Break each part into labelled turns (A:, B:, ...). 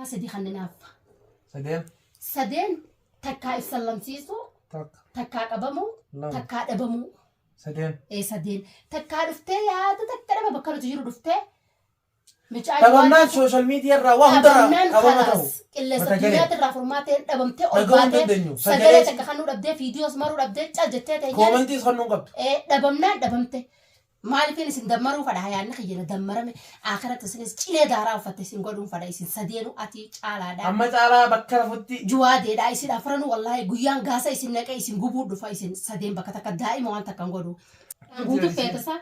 A: Sadii kanninaaf.
B: Sadeen.
A: Sadeen takkaa if sallamsiisuu,
B: Takka.
A: takkaa qabamuu,
B: Lama.
A: takkaa dhabamuu.
B: Sadeen.
A: Ee sadeen. Takkaa dhuftee yaada takka dhaba bakka nuti jiru dhuftee micaa
B: Dhabamnaan social media irraa waa hundarraa
A: dhabamnaan
B: dhabama ta'u.
A: kalaas qilleensa
B: Mata galee.
A: addunyaatti irraa furmaateen dhabamtee ol
B: Dhaga'uu hin
A: baatee
B: dandeenyu.
A: sagalee
B: Sagalee
A: takka kannuu dhabdee viidiyoos maruu dhabdee cal jettee teenyaan
B: koomantiis kannuu hin qabdu.
A: ee dhabamnaan dhabamte. Maaliifin isin dammaruu fadha hayaanni kiyya na dammarame akhiratti isinis cilee daaraa uffatte isin godhuun fadha isin sadeenu atii caalaadha.
B: Amma caalaa bakka rafutti.
A: Juwaadeedha isin afranuu wallaahi guyyaan gaasa isin naqee isin gubuu dhufa isin sadeen bakka takka daa'ima waan takka hin godhu. Guutuu feetasa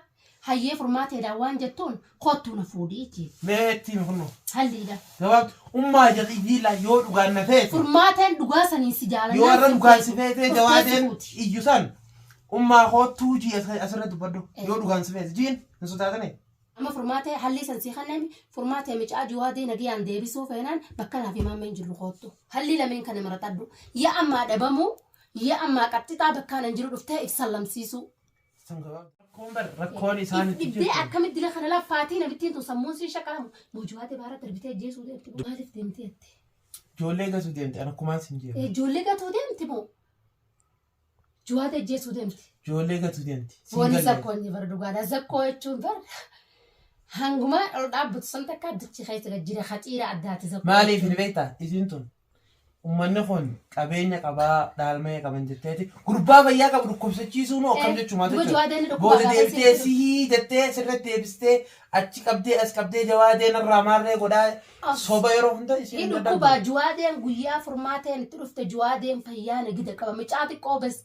A: hayyee furmaateedha waan jettuun kottuu na fuudhii jee.
B: Mee itti himi kunno.
A: Halliidha.
B: Gabaabtu ummaa jal'idii la yoo dhugaan na feete.
A: Furmaateen dhugaa saniin si jaalannaan
B: Yoo har'a
A: sin
B: dhugaan si
A: feetu
B: feetee
A: dhuftee si
B: jawaadeen
A: fuuti.
B: iyyu san ummaa koottuu jii asirra dubbadhu.
A: Eh.
B: Yoo dhugaan si feete jiin hin sodaatane.
A: Amma furmaatee hallii san sii kanneen furmaatee micaa juwaadee nagayaan deebisuu feenaan bakka naaf himaameen jirru koottu. Hallii lameen kana maratadhu. Ya ammaa dhabamuu ya ammaa qaxxixaa bakkaan hin jiru dhuftee if sallamsiisuu.
B: San gabaabdu. Rakkoon bar rakkoon isaan
A: If
B: itti
A: dhibdee
B: jirtu.
A: akkamitti dila kana laffaatii namittiin tun sammuun siin shaqalamu. Moo juwaadee baara darbitee ajjeesuu deemti moo maaliif deemti jette?
B: Ijoollee gatuu deemte ana akkumaan sin jeeru.
A: Ijoollee gatuu deemti moo juwaadee ajjeesuu deemti?
B: Ijoollee gatuu deemti. Siin
A: Wanni
B: galle.
A: zakkoon ni bar dhugaadha. Zakkoo jechuun bar hanguma ol dhaabbatu san takka dachii keessa gad jira haxiira addaati zakkoo
B: Maaliif
A: jechuun.
B: ni beektaa isiin tun Ummanni kun qabeenya qabaa dhaalmaya qaban jetteeti gurbaa fayyaa qabu dhukkubsachiisuu moo akkam jechuu maal
A: Duba
B: jechuudha?
A: jawaadeen dhukkuba
B: Booda
A: gaafa
B: deebitee
A: sirriitti
B: sihii jettee sirratti deebistee achi qabdee as qabdee jawaadeen irraa maarree godhaa soba yeroo hunda isiin
A: Hin
B: hin
A: dhukkuba
B: dadhabdu.
A: juwaadeen guyyaa furmaateen itti dhufte juwaadeen fayyaa nagida qaba micaa xiqqoo bes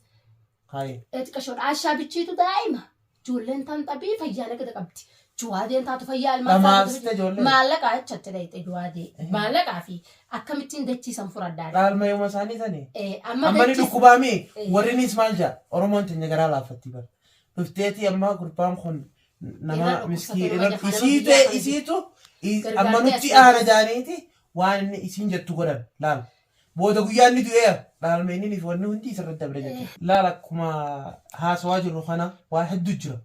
B: Hayi.
A: Xiqashoodha. Ashaa bichiitu daa'ima. Ijoolleen tan xabii fayyaa nagada qabdi. Juwaadeen taatu fayyaa ilmaan
B: Dhamaasite ijoolleen.
A: Maallaqa achatti dhayxe juwaadee. Maallaqaa fi akkamittiin dachiisan furadhaa.
B: Dhaalmayuma isaanii sani.
A: Amma
B: Amma ni
A: dachiis.
B: dhukkubaami.
A: Eh.
B: Warrinis maal jaa? Oromoon teenya garaa laaffatti bara. Dhufteetii amma gurbaan kun
A: Irra
B: nama
A: dhukkubsate
B: miskii
A: nama
B: irra
A: jaha nama
B: isiitu
A: biyyaa kana
B: isiitu
A: gargaartee
B: amma nutti
A: as
B: aana jaaniiti waan inni isiin jettu godhan laal. Booda guyyaa inni du'eera. Dhaalmeenii fi wanni hundi isarratti dabre jechuudha. Laal akkuma haasawaa jirru kana waan hedduu jira.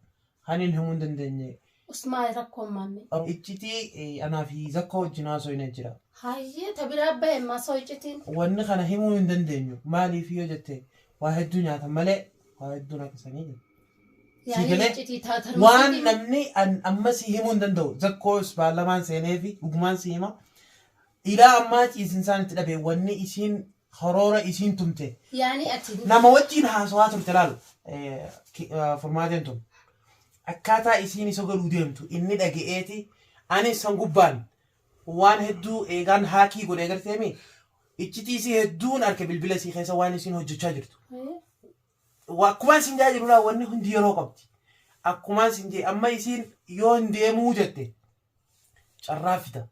B: Kan hin himuu hin dandeenye.
A: Usmaal rakkoon maammee.
B: Iccitii anaa fi Zakkoo wajjin haasofne jira.
A: Hayyee ta biraa bahe masoo iccitiin.
B: Wanni kana himuu hin dandeenyu. Maaliif yoo jette waa hedduu nyaatan malee waa hedduu naqasanii jira. Sii
A: Yaani
B: galee
A: iccitii ta
B: waan
A: tarmusiitiin.
B: namni an amma si himuu hin danda'u. Zakkoos baallamaan seenee fi dhugumaan si hima. Ilaa ammaa ciisinsaan itti dhabe wanni isiin karoora isiin tumte.
A: Yaani ati.
B: Nama wajjiin haasawaa turte laal furmaateen tun. Akkaataa isiin isa godhuu deemtu inni dhaga'eeti anis san gubbaan waan hedduu eegaan haakii godhe agarteemi iccitii isii hedduun arke bilbila isii keessa waan isiin hojjechaa jirtu. Akkumaan siin jaa jiru laa wanni hundi yeroo qabdi. Akkumaan siin jee amma isiin yoo hin deemuu jette carraa fida.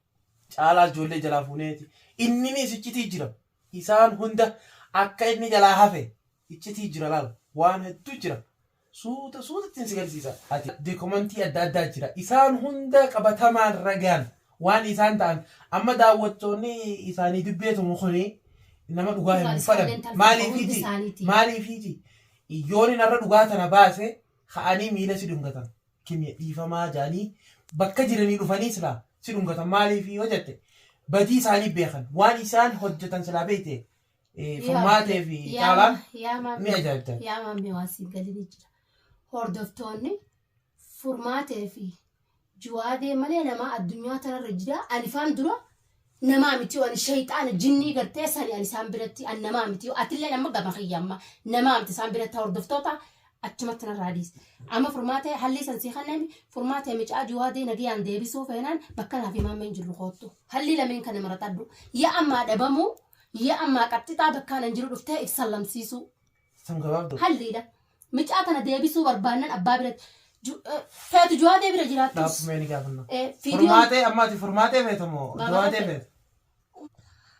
B: Caalaa ijoollee jalaa fuuneeti. Inninis iccitii jira. Isaan hunda akka inni jalaa hafe iccitii jira laal. Waan hedduu jira. Suuta suutatti si garsiisa. Ati dookumentii adda addaa jira. Isaan hunda qabatamaan ragaan waan isaan ta'an amma daawwattoonni isaanii dubbeetumu kuni nama dhugaa
A: Dhugaan
B: hin
A: isaan
B: fedhan.
A: mental hundi
B: Maaliifiiti?
A: isaaniiti.
B: Maaliifiiti? Yoon inni dhugaa tana baase ka'anii miila si dhungatan. Kimi dhiifamaa jaanii bakka jiranii dhufanii silaa si dhungatan maaliif yoo jette badii isaanii beekan waan isaan hojjetan silaa beekte furmaatee fi caalaan ni ajaa'ibdan.
A: Yaa maammee waan siin galini jira. Hordoftoonni furmaatee fi juwaadee malee namaa addunyaa tanarra jira. Ani faan dura namaa miti ani shayxaana jinnii gartee sani ani isaan biratti ani namaa miti atillee amma gama kiyya amma namaa miti isaan biratti hordoftoota achumatti narraa dhiisi. Amma furmaatee hallii san sii kanneen furmaatee micaa juwaadee nagayaan deebisuu feenaan bakka naaf himaameen jirru koottu. Hallii lameen kana maratadhu. Ya ammaa dhabamuu ya ammaa qaxxixaa bakkaan hin jiru dhuftee if sallamsiisuu.
B: San gabaabduu.
A: Halliidha. Micaa tana deebisuu barbaannan abbaa biratti. Feetu juwaadee bira jiraattus.
B: Dhaabbumee ni gaafanna.
A: Fiidiyoon
B: Furmaatee amma ati furmaatee feetamoo
A: Baaba
B: jawaadee
A: feete.
B: feeta?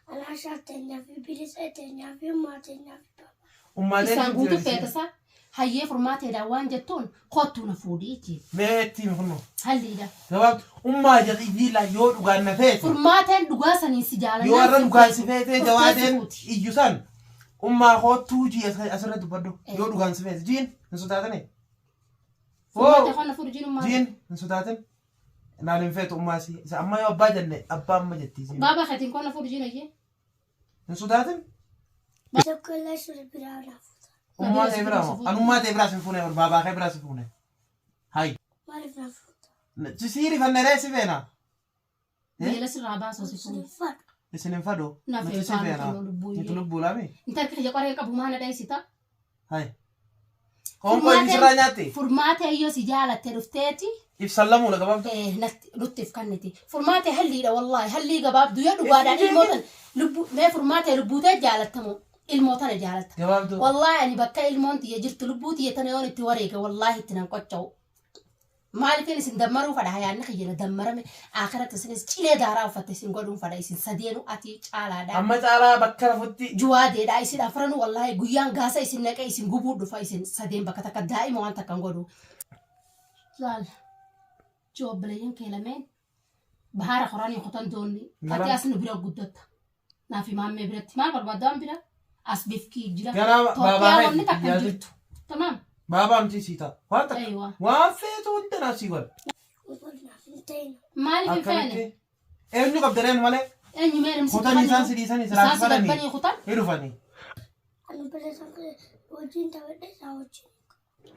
C: Alaashaa teenyaa fi bilisa teenyaa fi ummaa teenyaa fi baba.
B: Ummaateen
A: Isaan guutuu
B: jirti.
A: feetasa hayyee furmaateedhaan waan jettuun kottuu na fuudhii jee.
B: Mee itti himi kunno.
A: Halliidha.
B: Gabaabdu ummaa jal'idii la yoo dhugaan na feete.
A: Furmaateen dhugaa saniin si jaalannaan
B: Yoo har'a
A: sin
B: dhugaan si
A: feetu
B: feetee
A: dhuftee si
B: jawaadeen
A: fuuti.
B: iyyu san ummaa koottuu jii asirra dubbadhu.
A: Eh.
B: Yoo dhugaan si feete jiin hin sodaatani.
A: Furmaatee
B: Hoo
A: kana fuudhu jiin ummaa.
B: jiin hin sodaatin. Laal hin feetu ummaa isii. Isa amma yoo abbaa jenne abbaa amma jetti isiin.
A: Baabaa keetiin koo na fuudhu jiin ayyee.
B: Hin sodaatin.
C: Tokko illee sura biraa naaf fuuta.
B: Ummaa tee biraa moo? An ummaa tee biraa sin fuune baabaa kee biraa si fuune. Hayi.
C: Maaliif naaf fuuta?
B: Si rifanne ree si feena.
A: Beela sirraa baasoo si
C: Isin
A: fuudhu.
C: fadhu.
B: Isin hin fadhu.
A: Na
B: Nuti si
A: feetaa
B: feena.
A: nuti lubbuyyee.
B: Nuti lubbuu laami.
A: Intalli kiyya qoree qabu maana dheessita.
B: Hayi. Qoonqoo inni sirraa nyaatti.
A: Furmaatee yoo si jaalatte dhufteeti
B: Ibsan lamuudha gabaabdu.
A: Nutti if kanniti. Furmaatee halliidha wallaahi hallii gabaabdu yoo dhugaadhaan ilmoo tana lubbuu mee furmaatee lubbuutee jaalattamu ilmoo tana jaalatta.
B: Gabaabduu.
A: Wallaahi ani bakka ilmoon tiyya jirtu lubbuu tiyya tana yoon itti wareega wallaahi itti nan qocca'u. Maaliifin isin dammaruu fadha hayaanni kiyya na dammarame akhiratti isinis cilee daaraa uffatte isin godhuun fadha isin sadeenu ati caalaadha.
B: Amma caalaa bakka rafutti
A: Juwaadeedha isin afranuu wallaahi guyyaan gaasa isin naqee isin gubuu dhufa isin sadeen bakka takka daa'ima waan takka hin godhu. Laal obboleeyyan kee lameen bahaara qoranii kutan doonni ati as nu bira guddatta. Naaf maammee biratti maal barbaadda waan bira as bifkii jira.
B: Ganaa
A: Itoophiyaa
B: baabaa
A: wanni takka hin
B: yaadin.
A: jirtu. Tamaam.
B: Baabaa miti sii ta'a. Waan takka.
A: Aywa.
B: Waan feetu hunda naaf sii godha.
C: Naaf hin ta'in.
A: Maaliif hin feene?
B: Akkamitti? Eenyu qabdareen malee?
A: Eenyu mee namni
B: Kutan isaan si dhiisan
A: Isaan si
B: isaan
A: darbanii kutan.
B: Ni dhufanii.
C: Ani bira isaan wajjin taphadhe isaa wajjin.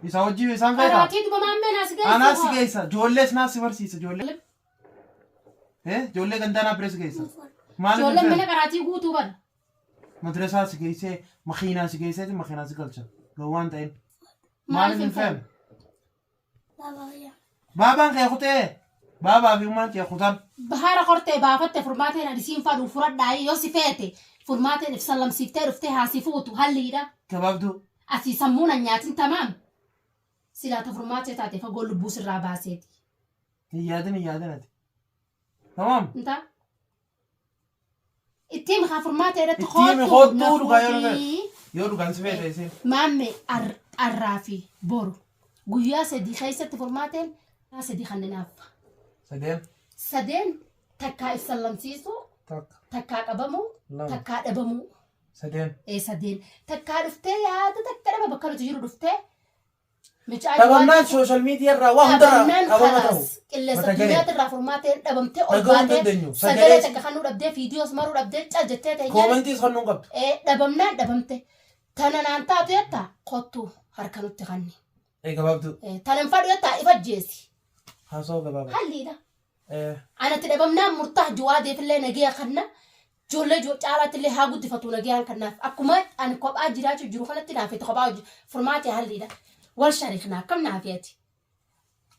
B: Isa wajjin isaan feetaa?
A: Karaatii duba maammee naas geessa.
B: Anaa si geessa. Ijoollees naaf si barsiisa. Ijoollee. Ijoollee gandaa naaf bira si geessa. Maaliif hin
A: Ijoolleen
B: feene?
A: mana karaatii guutuu bara.
B: Madrasaa si geessee, makiinaa si geesseeti makiinaa si galcha. Gowwaan ta'in.
A: Maaliif
B: Maaliif
A: hin
B: hin
A: feene?
B: feene?
C: Baabaa yaa.
B: Baabaan kee kutee. Baabaa fi ummaan kee kutan.
A: Bahaara kortee baafatte furmaateen ani siin fadhu furadhaa yoo si feete furmaateen if sallamsiiftee dhuftee haa si fuutu halliidha.
B: Gabaabduu.
A: Asii sammuun an nyaatin tamaam. Silaata furmaatee taate fagoo lubbuu sirraa baaseeti.
B: Hin yaadin hin yaadin ati. Tamaam.
A: Inta ittiin haa furmaatee irratti
B: Itti himi
A: na
B: kottuu dhugaa yoo
A: fuutii.
B: Yoo dhugaan si feete isin.
A: Maamme arraa fi boru guyyaa sadii keessatti furmaateen guyyaa sadii kanneen
B: Sadeen.
A: Sadeen takkaa if sallamsiisuu,
B: Takka.
A: takkaa qabamuu,
B: Lama.
A: takkaa dhabamuu.
B: Sadeen.
A: Ee sadeen takkaa dhuftee yaada takka dhaba bakka nuti jiru dhuftee mucaa
B: Dhabamnaan sooshaal miidiyaa irraa waa hundarraa
A: dhabamnaan
B: qabama ta'u.
A: kalaas qilleensa
B: Mata galee.
A: addunyaatti irraa furmaateen dhabamtee ol
B: Dhaga'uu hin
A: baatee
B: dandeenyu.
A: sagalee
B: Sagalee
A: takka kan nu dhabdee viidiyoos maruu dhabdee cal jettee teenyaan
B: koomantiis kan nuun qabdu.
A: ee dhabamnaan dhabamte tana naan taatu jettaa kottu harka nutti kanni
B: Ee gabaabduu.
A: tanan fadhu jettaa ifa jeesi
B: Haasawaa gabaabaa.
A: halliidha.
B: Ee
A: Anatti dhabamnaan murtaa juwaadeefillee nagaya kanna ijoollee caalaattillee haa guddifatu nagayaan kannaaf akkuma ani kophaa jiraachuu jiru kanatti naafete kophaa hojii furmaatee halliidha. Wal shariikna akkam naafeeti.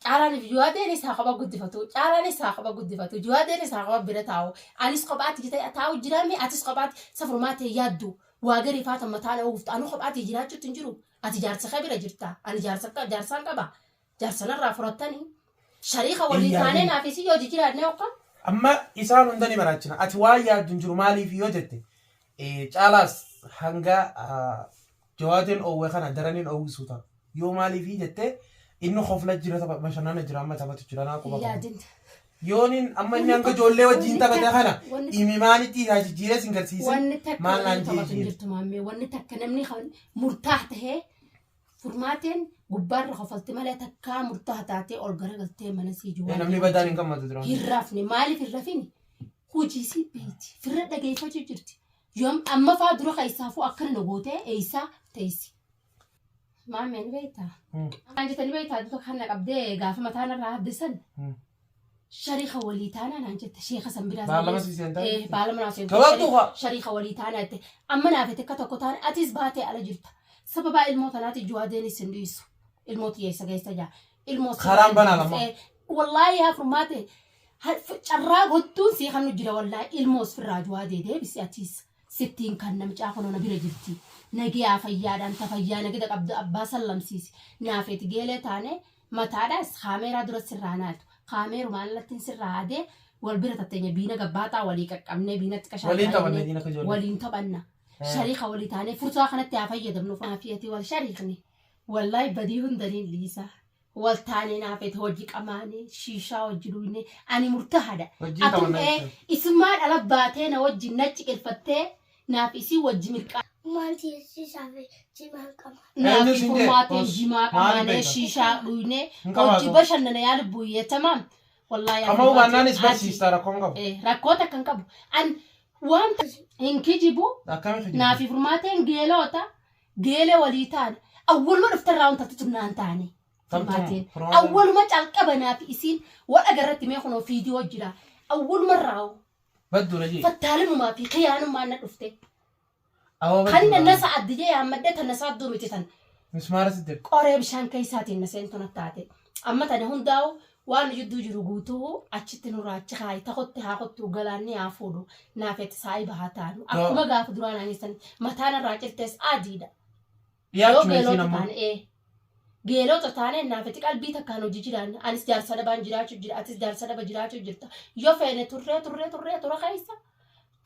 A: Caalaan fi juwaadeenis haa kophaa guddifatu caalaanis haa kophaa guddifatu juwaadeenis haa kophaa bira taa'u anis kophaatti taa'u jiraame atis kophaatti isa furmaatee yaaddu waa garii faata mataan ooftu anu kophaatti jiraachuutti hin jiru ati jaarsa kee bira jirta ani jaarsa jaarsaan qaba jaarsanarraa furattanii shariika walii
B: Hin
A: taanee
B: yaadin.
A: naaf isii yoo jijjiiraadne okka.
B: Amma isaan hunda ni baraachina. Ati waan yaaddu hin jiru maaliif yoo jette caalaas hanga jawaateen oowwe kana daraniin oowwisuu ta'a. Yoo maaliif jette inni kofla jira tapha bashannana jira amma taphatu jira naa quba qaba.
A: Yaadin.
B: Yooniin amma inni hanga ijoollee wajjin taphate kana
A: Wanni
B: imimaanitti isaa jijjiiree sin garsiisin
A: wanni takka
B: maal naan
A: wanni taphatu hin
B: jijjiire.
A: jirtu maammee wanni takka namni kan murtaa tahee furmaateen gubbaarra kofalti malee takkaa murtaa taatee ol garagaltee mana sii
B: Ee, Namni badaan hin gammadu dura.
A: Hin rafne maaliif hin rafini? Hojii sii beeyti. Firra dhageeffachuu jirti. Yoom amma faa dura keessaafuu akkana na gootee eessaa teessi. Maammee ni beektaa? Kan jettanii beektaa dura kan na qabdee gaafa mataan irraa haddisan shariika walii taanaa naan jette sheeka san biraa.
B: Baallama sii seentaa?
A: Eh, baallama naa seentaa.
B: Gabaabduu haa.
A: Shariika walii taanaa jette. Amma naaf jette akka tokko taane atis baatee ala jirta. Sababaa ilmoo tanaati juwaadeenis hin dhiisu. Ilmoo xiyyeessa keessa jaa. Ilmoo
B: Karaan banaa lama.
A: Eh, wallaahi yaa furmaate carraa gottuun sii kan nu jira wallaahi ilmoo ofirraa juwaadee deebisi atis. Sittiin kan namicaa kun na bira jirti. Nagiyaa fayyaadhaan ta fayyaa nagida qabdu abbaa sallamsiisi. Naafeeti geelee taane mataadhaas kaameeraa dura sirraa naatu. Kaameerumaan allattiin sirraa adee wal bira tatteenya biina gabbaaxaa walii qaqqabnee biinatti qashaa
B: Waliin taphanna diina akka ijoollee.
A: waliin taphanna. Shariika walii taanee fursaa kanatti haa fayyadamnu. Naafiyati wal shariikni. Wallaahi badii hundaniin liisa. Wal taanee naafeeti hojii qamaanee shiishaa hojii dhuyne ani murtaadha.
B: Wajjin
A: Atum
B: taphanna
A: ee
B: jechuudha.
A: isumaa dhala baatee na wajjin na ciqilfattee naaf isii wajji mirqaa.
C: Maal tiisisaa fi jimaan qaba.
A: Naaf
B: Eenyu siin jee?
A: furmaateen
B: Os.
A: jimaa
B: Maaliif
A: qamaanee
B: beekta?
A: shiishaa dhuyne
B: Hin qabaatu.
A: hojii bashannana yaa lubbuyyee tamaam. Wallaahi
B: Kama hubannaanis barsiista rakkoon qabu.
A: Rakkoo takka hin qabu. An wanta hin kijibu
B: Akkami kijibu?
A: naafi furmaateen geeloota geelee walii taane awwaluma dhuftarraa wanta tutunnaan taane.
B: Tamtum
A: Furmaateen
B: furmaateen.
A: awwaluma calqaba naafi isiin wal agarratti mee kunoo fiidiyoo jira awwaluma irraa
B: Badduudha jee.
A: fattaalimumaa fi khiyaanummaan na dhufte.
B: Awwa
A: Kan
B: badduudha.
A: nasa addi jee yaammadhe tan nasa adduu miti tan.
B: Mismaara sitti erga.
A: Qoree bishaan keessaatiin na seentu na taate. Amma tana hundaa'u waan nu jidduu jiru guutuu achitti nurraa achi kaayi takotti haa kottu galaanni haa fuudhu naafetti saahiba haa taanu. Akkuma gaafa duraan anistan mataan irraa cirtees adiidha. Yoo
B: Dhiyaachuma isiin
A: geelota
B: ammoo.
A: taane ee. Geelota taane naafetti qalbii takkaan hojii jiraan anis jaarsa dhabaan jiraachuu jira atis jaarsa dhaba jiraachuu jirta. Yoo feene turree turree turree tura keessa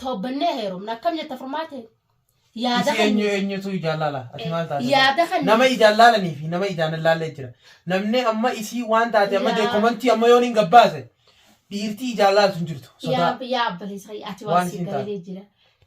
A: toobbannee heerumna akkam jetta furmaate yaada
B: Isi eenyu
A: kan
B: eenyutu ijaan laala? Ati maal taate?
A: Yaada kan
B: Nama ijaan laalanii fi nama ijaan hin laallee jira. Namni amma isii waan taate amma
A: Yaa.
B: komantii amma yoon hin gabbaase dhiirtii ijaan laaltu hin jirtu. Sodaa.
A: Yaa yaa abbaleessa ati
B: Waan
A: waan si
B: isiin taate.
A: galee jira.